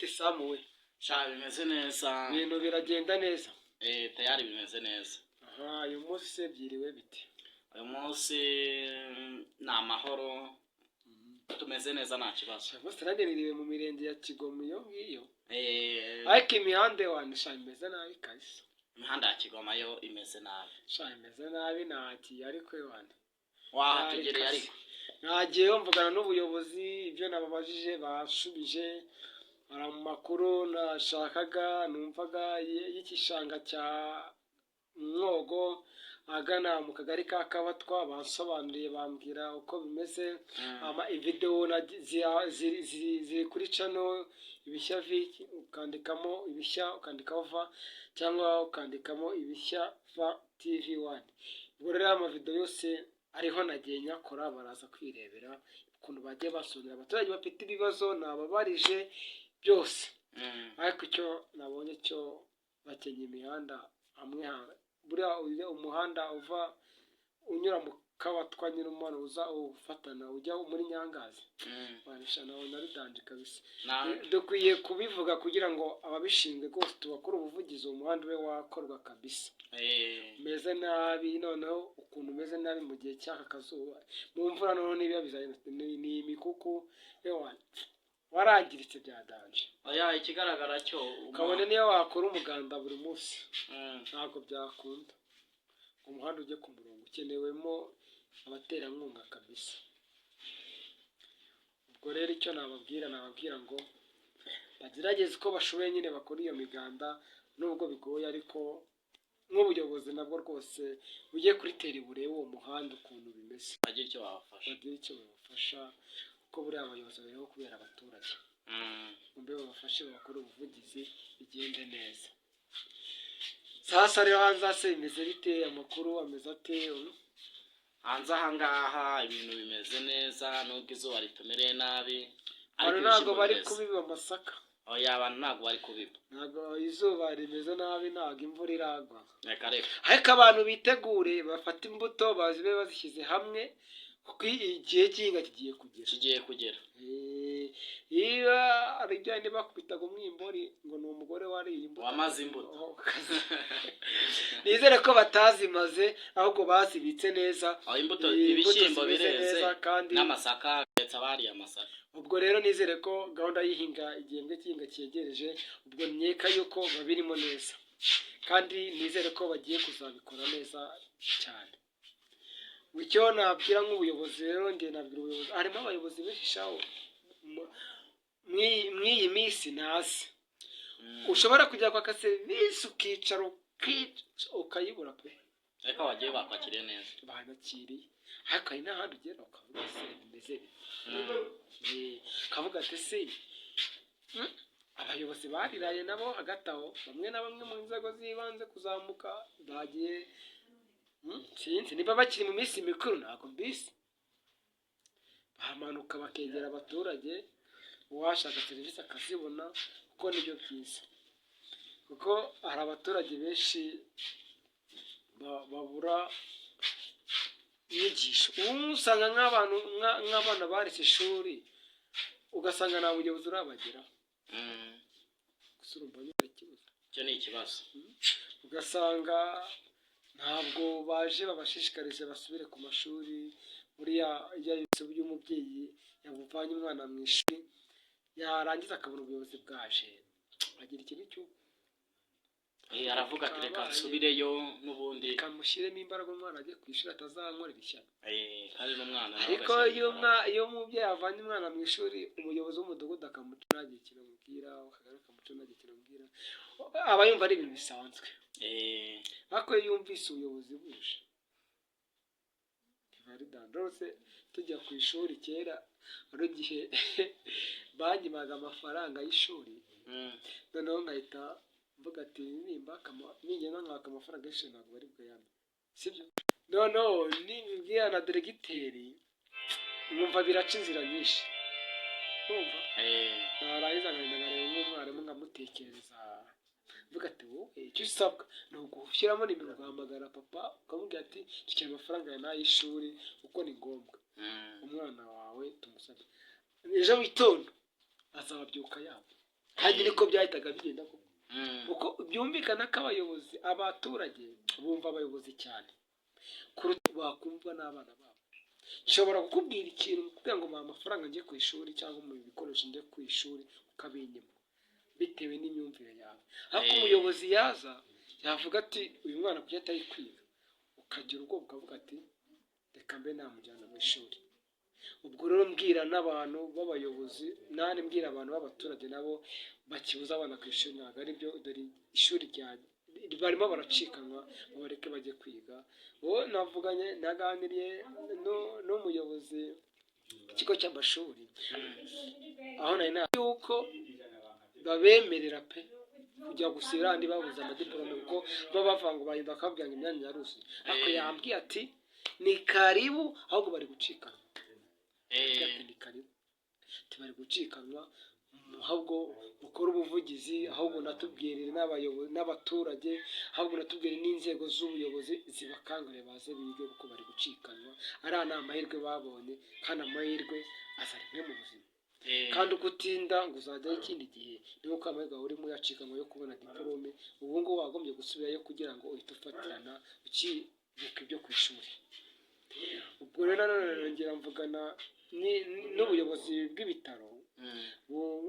Samu we? Sha, bimeze neza. Ibintu biragenda neza? Eh, tayari bimeze neza. Aha, uyu munsi se byiriwe bite? Uyu munsi ni amahoro, tumeze neza, nta kibazo. Gusa nanjye niriwe mu mirenge ya Kigoma iyo ngiyo. Ariko imihanda iwanisha imeze nabi kabisa. Imihanda ya Kigoma yo imeze nabi. Sha, imeze nabi, nagiye ariko iwane. Wahatugereye ariko? Nagiyeyo mvugana n'ubuyobozi, ibyo nababajije bashubije. Hari amakuru nashakaga, numvaga y'igishanga cya Mwogo ahagana mu kagari ka Kabatwa, bansobanuriye, bambwira uko bimeze. Ama videwo ziri kuri channel Ibishya V, ukandikamo Ibishya, ukandikaho V, cyangwa ukandikamo Ibishya V TV One. Ubwo rero amavidewo yose ariho, nagiye nyakora, baraza kwirebera ukuntu bagiye basobanurira abaturage bafite ibibazo nababarije byose. Ariko icyo nabonye cyo, bakenya imihanda hamwe buriya umuhanda uva unyura mu Kabatwa nyine umanuza ufatana ujya muri Nyangazi, wanisha nawe ari danger kabisa. Dukwiye kubivuga kugira ngo ababishinzwe rwose tubakore ubuvugizi, uwo muhanda ube wakorwa kabisa. Umeze nabi, noneho ukuntu umeze nabi mu gihe cy'aka kazuba, mu mvura noneho niba bizagenda ni imikuku, ewa warangiritse bya danger. Oya, ikigaragara cyo Kabone niyo wakora umuganda buri munsi, ntabwo byakunda umuhanda ujye ku murongo. Ukenewemo abaterankunga kabisa. Ubwo rero icyo nababwira ngo bagerageze uko bashoboye nyine bakora iyo miganda nubwo bigoye, ariko nk'ubuyobozi nabwo rwose bujye kuri terrain burebe uwo muhanda ukuntu bimeze. Bagire icyo babafasha. Bagire icyo babafasha, kuko buriya abayobozi bariho kubera abaturage. Mbe babafashe, bakore ubuvugizi bigende neza. Sasa rero hanze hase bimeze bite? Amakuru ameze ate? Hanze ahangaha ibintu bimeze neza nubwo izuba ritumereye nabi. Abantu Ariko ntabwo ibishyimbo bari bireze. kubiba amasaka. Oya, abantu ntabwo bari kubiba. Ntabwo izuba rimeze nabi, ntabwo imvura iragwa. Reka reka. Ariko abantu bitegure bafate imbuto, bazibe bazishyize hamwe, kuko igihe cy'ihinga kigiye kugera. Kigiye kugera. Iyo ari bya bindi bakubitaga umwimbori ngo ni umugore wariye imbuto. Wamaze imbuto. Oh, nizere ko batazimaze, ahubwo bazibitse neza. Aho imbuto Imbuto ibishyimbo zimeze bireze neza kandi n'amasaka, ndetse abariye amasaka. Ubwo rero nizere ko gahunda y'ihinga, igihembwe cy'ihinga cyegereje, ubwo nkeka yuko babirimo neza, kandi nizere ko bagiye kuzabikora neza cyane. Icyo nabwira nk'ubuyobozi rero, njye nabwira ubuyobozi, harimo abayobozi benshi shaho mw'iyi minsi ntazi. Ushobora kujya kwaka serivisi, ukicara, ukayibura pe. Ariko bagiye bakwakiriye neza. Banakiriye, ariko hari n'ahandi ugera ukavuga: "Se bimeze bite?" Ukavuga ati: "Se abayobozi bariraye nabo?" Hagati aho bamwe na bamwe mu nzego z'ibanze kuzamuka bagiye, sinzi niba bakiri mu minsi mikuru, ntabwo mbisi, bahamanuka bakegera abaturage, uwashaka serivisi akazibona, kuko nibyo byiza, kuko hari abaturage benshi babura inyigisho. Ubu usanga nk'abantu nk'abana baretse ishuri, ugasanga nta buyobozi urabageraho. Gusa urumva nyine ari ikibazo. Icyo ni ikibazo. Ugasanga ntabwo baje babashishikarize basubire ku mashuri. Buriya iyo umubyeyi yamuvanye umwana mu ishuri, yarangiza akabona ubuyobozi bwaje, agira ikintu cy'uko Aravuga ati: "Reka Kabaye. nsubireyo n'ubundi." "Reka mushyiremo imbaraga, umwana ajye ku ishuri atazankorera ishyano." Kandi n'umwana nawe Ariko agashyiramo iyo imbaraga. iyo umubyeyi avanye umwana mu ishuri, umuyobozi w'umudugudu akamuca ntagire ikintu amubwira, akagari akamuca ntagire ikintu amubwira, aba yumva ari ibintu bisanzwe. Ariko iyo yumvise ubuyobozi buje, biba ari danger rwose. Tujya ku ishuri kera, hari igihe banyimaga amafaranga y'ishuri, noneho nkahita mvuga ati: "Nimba ningenda nkaka amafaranga y'ishuri, ntabwo bari buyampe, sibyo?" Noneho nibibwira na diregiteri, nkumva biraca inzira nyinshi, urumva? Narangiza nkagenda nkareba nk'umwarimu, nkamutekereza, mvuga ati: "Wowe icyo usabwa ni ugushyiramo nimero, ugahamagara papa, ukamubwira ati: 'Dukeneye amafaranga ya n'ay'ishuri kuko ni ngombwa.' Umwana wawe tumusabye, ejo mu gitondo azabyuka yabo." Kandi niko byahitaga bigenda koko. Kuko byumvikana ko abayobozi, abaturage bumva abayobozi cyane kuruta bakumva n'abana babo. Nshobora kukubwira ikintu kugira ngo mpa amafaranga njye ku ishuri cyangwa mu bikoresho njye ku ishuri, ukabinyima bitewe n'imyumvire yawe, ariko umuyobozi yaza yavuga ati: "Uyu mwana kuki atari kwiga?" Ukagira ubwoba, ukavuga ati: "Reka mbe namujyana mu ishuri." Ubwo rero mbwira n'abantu b'abayobozi, nani, mbwira abantu b'abaturage nabo bakibuza abana ku ishuri, ntabwo ari byo. Dore ishuri rya barimo baracikanwa, babareke bajye kwiga. Wowe navuganye, naganiriye n'umuyobozi ikigo cy'amashuri aho nari na yuko babemerera pe kujya gusura andi babuze amadiporome, kuko baba bavuga ngo bagenda bakababwira ngo imyanya yaruzuye, ariko yambwiye ati: "Ni karibu, ahubwo bari gucikanwa." Ati: "Ni karibu." Ati: "Bari gucikanwa, ahubwo mukore ubuvugizi, ahubwo natubwirire n'abayobozi n'abaturage, ahubwo natubwire n'inzego z'ubuyobozi zibakangurire baze bige, kuko bari gucikanwa. Ariya ni amahirwe babonye, kandi amahirwe aza rimwe mu buzima, kandi uko utinda ngo uzajyayo ikindi gihe niba uko amahirwe wawe urimo uyacikanwa yo kubona diporome. Ubu ngubu wagombye gusubirayo kugira ngo uhite ufatirana ukibuka ibyo ku ishuri." Ubwo rero nanone nongera mvugana n'ubuyobozi bw'ibitaro.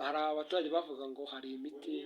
Hari abaturage bavuga ngo hari imiti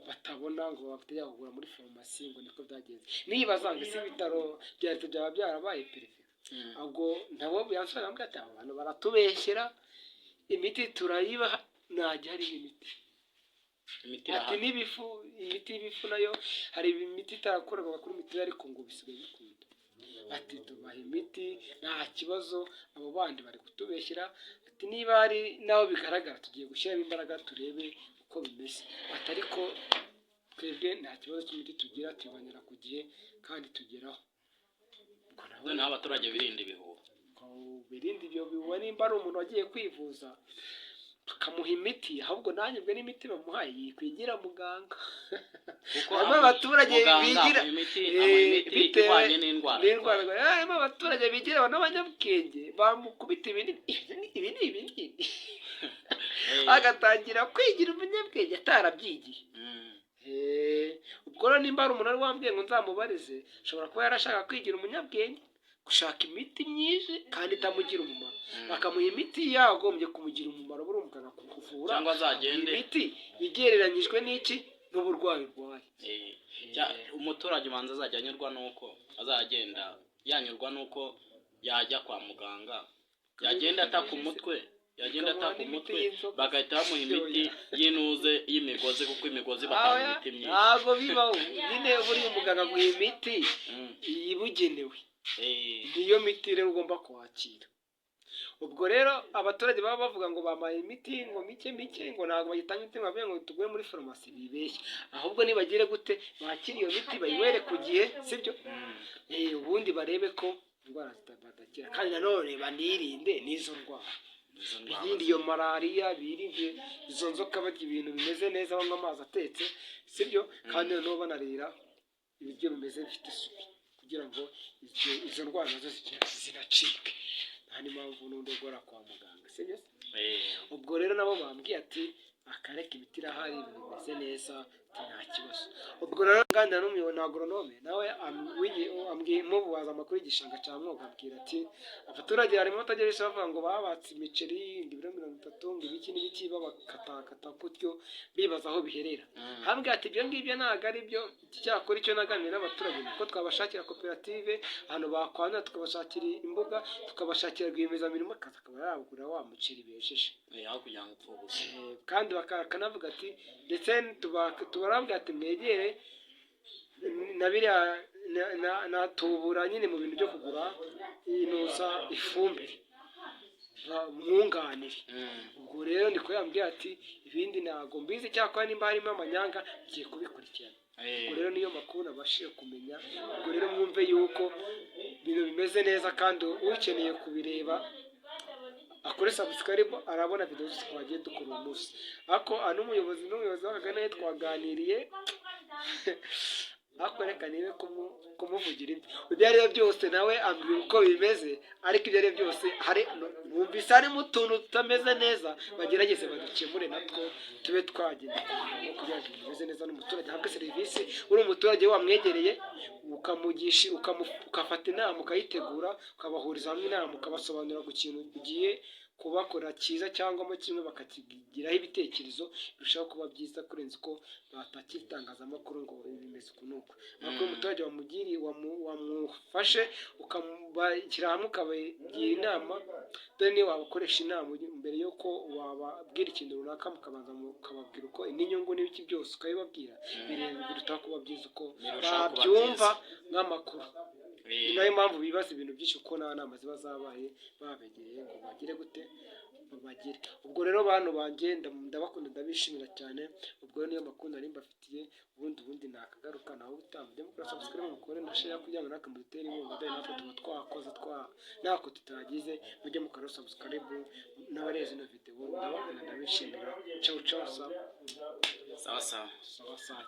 batabona, ngo bafite kugura muri farumasi, ngo niko byagenze. Nibaza ngo ese ibitaro bya leta byaba byarabaye privé? Ubwo nabo yansubira ambwira ati: "Aba bantu baratubeshyera, imiti turayibaha, ntajya hariho imiti." Imiti Ati irahari. N'ibifu, imiti y'ibifu nayo, hari imiti itarakorerwaga kuri mituweli, ariko ngo bisigaye bikunda. Ati: "Tubaha imiti, nta kibazo, abo bandi bari kutubeshyera." Ati: "Niba hari n'aho bigaragara, tugiye gushyiramo imbaraga turebe uko bimeze." Ati: "Ariko twebwe nta kibazo cy'imiti tugira, tubibonera ku gihe kandi tugeraho." Ubwo nawe Noneho abaturage birinda ibihuha. Birinde ibyo bihuha. Nimba ari umuntu wagiye kwivuza bakamuha imiti, ahubwo nanjye ubwo n'imiti bamuhaye yikwigira muganga. Kuko Harimo abaturage muganga bigira amuha imiti, amuha imiti bitewe ihwanye n'indwara n'indwara arwaye. Harimo abaturage bigira n'abanyabwenge, bamukubita ibinini, ibi ni ibinini, agatangira kwigira umunyabwenge atarabyigiye. Ubwo rero nimba hari umuntu wari wambwiye ngo nzamubarize, ashobora kuba yarashaka kwigira umunyabwenge, gushaka imiti myinshi kandi itamugira umumaro, bakamuha imiti yagombye kumugira umumaro. Buri muganga kukuvura Cyangwa azagende. imiti igereranyijwe n'iki, n'uburwayi urwaye. Umuturage ubanza azajya anyurwa n'uko azagenda yanyurwa n'uko yajya kwa muganga, yagenda ataka umutwe, yagenda Bakamuha ataka n'imiti umutwe, y'inzoka. bagahita bamuha imiti y'inuze y'imigozi, kuko imigozi batanga Oya, imiti myinshi. Ntabwo bibaho nyine. Buriya umuganga aguha imiti ibugenewe, niyo miti rero ugomba kwakira. Ubwo rero abaturage baba bavuga ngo bampaye imiti ngo mike mike, ngo ntabwo bagitanga imiti, ngo bavuge ngo tugure muri farumasi, bibeshye. Ahubwo nibagire gute, bakire iyo miti, bayinywere ku gihe, sibyo? Ubundi barebe ko indwara badakira, kandi nanone banirinde n'izo ndwara. Izo ndwara. Birinde iyo malariya, birinde izo nzoka, barya ibintu bimeze neza, banywa amazi atetse, sibyo? Kandi noneho banarira ibiryo bimeze bifite isuku, kugira ngo izo ndwara nazo zinacike. Nta n'impamvu n'undi ugora kwa muganga, sibyo? Ubwo rero nabo bambwiye ati: "Akareka, imiti irahari, ibintu bimeze neza," ati: "Nta kibazo." Ubwo rero nganira n'umuyobozi na agoronome nawe ambwiye, mubaza amakuru y'igishanga cya Mwogo, ambwira ati: "Abaturage harimo batagejeje bavuga ngo babatse imiceri, ngo ibiro 30, ngo ibiki n'ibiki, babakatakata gutyo, bibaza aho biherera." Hambwira ati: "Ibyo ngibyo ntabwo ari byo. Cyakora icyo naganiriye n'abaturage ni uko twabashakira koperative, ahantu bakwanira, tukabashakira imbuga, tukabashakira rwiyemezamirimo, akaza akaba yagura wa muceri bejeje." Aho kugira ngo upfe ubusa. Kandi bakanavuga ati ndetse tubarabwira ati mwegere na biriya na tubura nyine mu bintu byo kugura inuza ifumbire, mwunganire." Ubwo rero niko yambwiye ati: "Ibindi ntabwo mbizi, cyakora nimba harimo amanyanga ngiye kubikurikirana." Ubwo rero niyo makuru nabashije kumenya. Ubwo rero mwumve yuko ibintu bimeze neza, kandi ukeneye kubireba akore subscribe, arabona video zose twagiye dukora uwo munsi. Ariko n'umuyobozi w'akagari nawe twaganiriye. Ariko reka nibe kumuvugira ibyo, ibyo ari byo byose nawe ambwira uko bimeze. Ariko ibyo ari byo byose, hari numvise harimo utuntu tutameze neza, bagerageze badukemure natwo tube twagenda ku murongo kugira ngo ibintu bimeze neza n'umuturage ahabwe serivisi. Uri umuturage wamwegereye, ukamugisha, ukafata inama, ukayitegura, ukabahuriza hamwe inama, ukabasobanurira ku kintu ugiye kubakora cyiza cyangwa mo kimwe, bakakigiraho ibitekerezo, birushaho kuba byiza kurenza uko batakira itangazamakuru ngo bimeze uku n'uku. Ariko iyo umuturage wamugiriye, wamufashe, ukabashyira hamwe, ukabagira inama, dore niyo wabakoresha inama mbere y'uko wababwira ikintu runaka, mukabanza mukababwira uko n'inyungu n'ibiki byose ukabibabwira, birutaho kuba byiza uko Birushaho kuba babyumva nk'amakuru. Ni nayo mpamvu bibaza ibintu byinshi, kuko nta nama ziba zabaye babegereye ngo bagire gute, babagire. Ubwo rero bantu banjye, ndabakunda, ndabishimira cyane. Ubwo rero niyo makuru nari mbafitiye. Ubundi nakagaruka nawe utaha. Mujye mukora subscribe, mukore na share kugira ngo natwe mudutere inkunga, dore natwe tuba twakoze twa ntako tutagize. Mujye mukora subscribe n'abarezi ino video. Ndabakunda, ndabishimira. Ciao ciao, sawa. Sawa sawa. Sawa sawa.